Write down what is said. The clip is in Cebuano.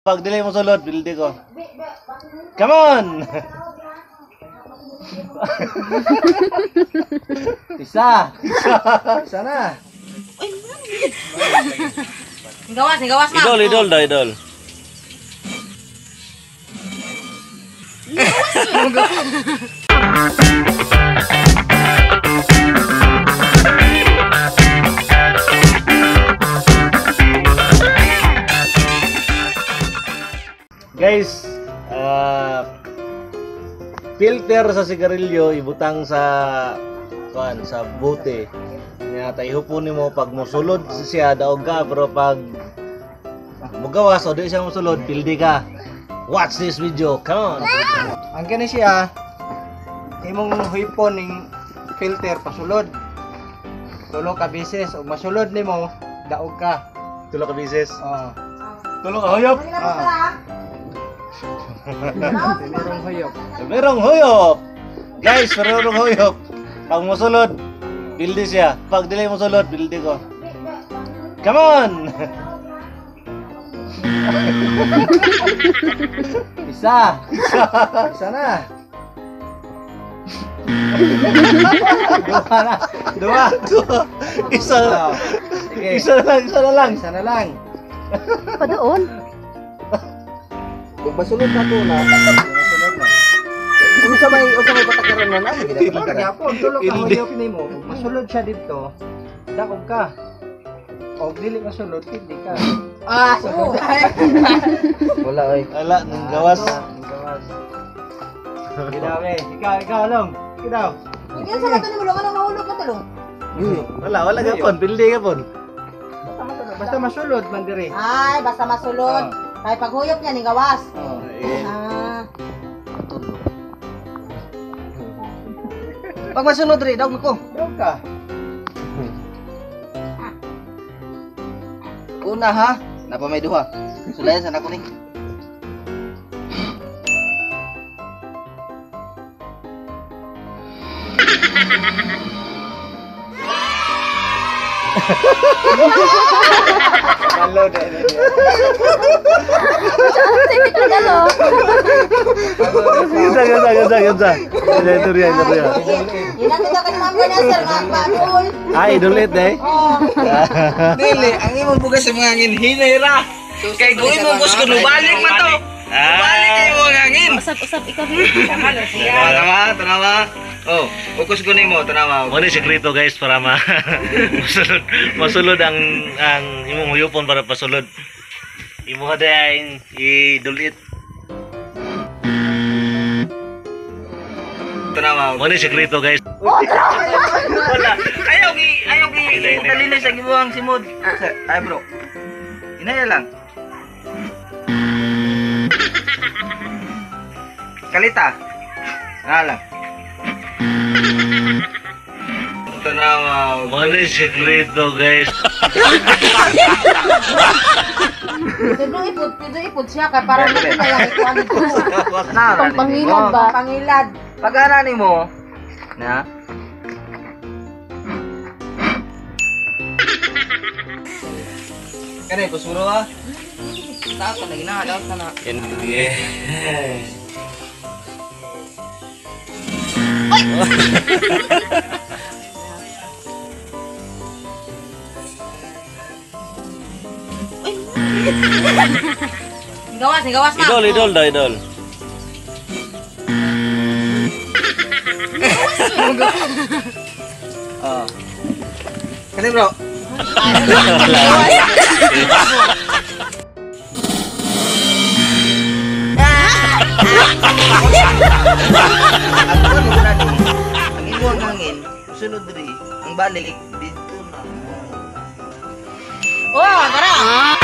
Pag dili mo sulod, bildi ko. Come on! Isa. Isa na. Gawas, gawas na. Idol, idol daw, idol. Guys, filter sa sigarilyo ibutang sa kuan sa bote. Nya tayhupon nimo pag mosulod siya daog ka, pero pag mugawas o di siya mosulod, pildi ka. Watch this video. Come on. Ang kani siya imong huipon ning filter pasulod. Tulo ka beses og masulod nimo, daog ka. Tulo ka beses. Oo. Tulo ka huyop. Merong huyop. Merong huyop. Guys, merong huyop. Pag mosulod, pildi siya. Pag dili mosulod, pildi ko. Come on. Isa. Isa na. Dua na. Dua. Dua. Isa. Sige. Isa na lang, isa na lang. Isa na lang. Pa doon. Kung masulod na to na. Masulod na. Unsa may patakaran na na? Gyapon, tulo ka huyop nimo. Masulod siya dito. Daog ka. Og dili masulod, hindi ka. Ah, sulod. Wala oy. Wala, nang gawas. Nang gawas. Gidaw eh. Ikaw long. Gidaw. Yan sa lato ni mulong anong mahulog na tulong. Wala, wala gapon, pildi gapon. Basta masulod man diri. Ay, basta masulod. Kay paghuyop niya ning gawas. Oh. Ah. Pag masulod diri, daog ko. Daog ka. Una ha, napa may duha. Sulayan sa nako ni. Malo dai. Isa, isa, isa, isa. Ito riya, ito riya. Ilan ito ka ni Ma'am Vanessa nga pa-dul. Ay, idulit eh. Oh. Dili, ang imong bugas sa mga angin hinay ra. Kay kung imong gusto balik man to. Balik kay imong angin. Usap-usap ikaw. Tanawa, tanawa. Oh, ukus ko nimo, tanawa. Mo ni sekreto guys para ma masulod, masulod ang imong huyupon para pasulod. Imo dayon idulit. Tanawa. Mo ni sekreto guys. Wala. Ayaw gi talinis ang imong simod. Ay bro. Inaya lang. Kalita. Nga lang. Tanawa. Mo ni sekreto guys. Pwede ipod siya kay para mo na lang ikuan dito. Pangilad ba? Pangilad. Pag-ara nimo na. Kare kusuro ah. Taas na gina, daot na na. Yes. Oy. Gawas, gawas na. Idol, idol daw, idol. Oh. Kani bro. Ang imong hangin, sunod diri, ang balik dito na. Oh, tara.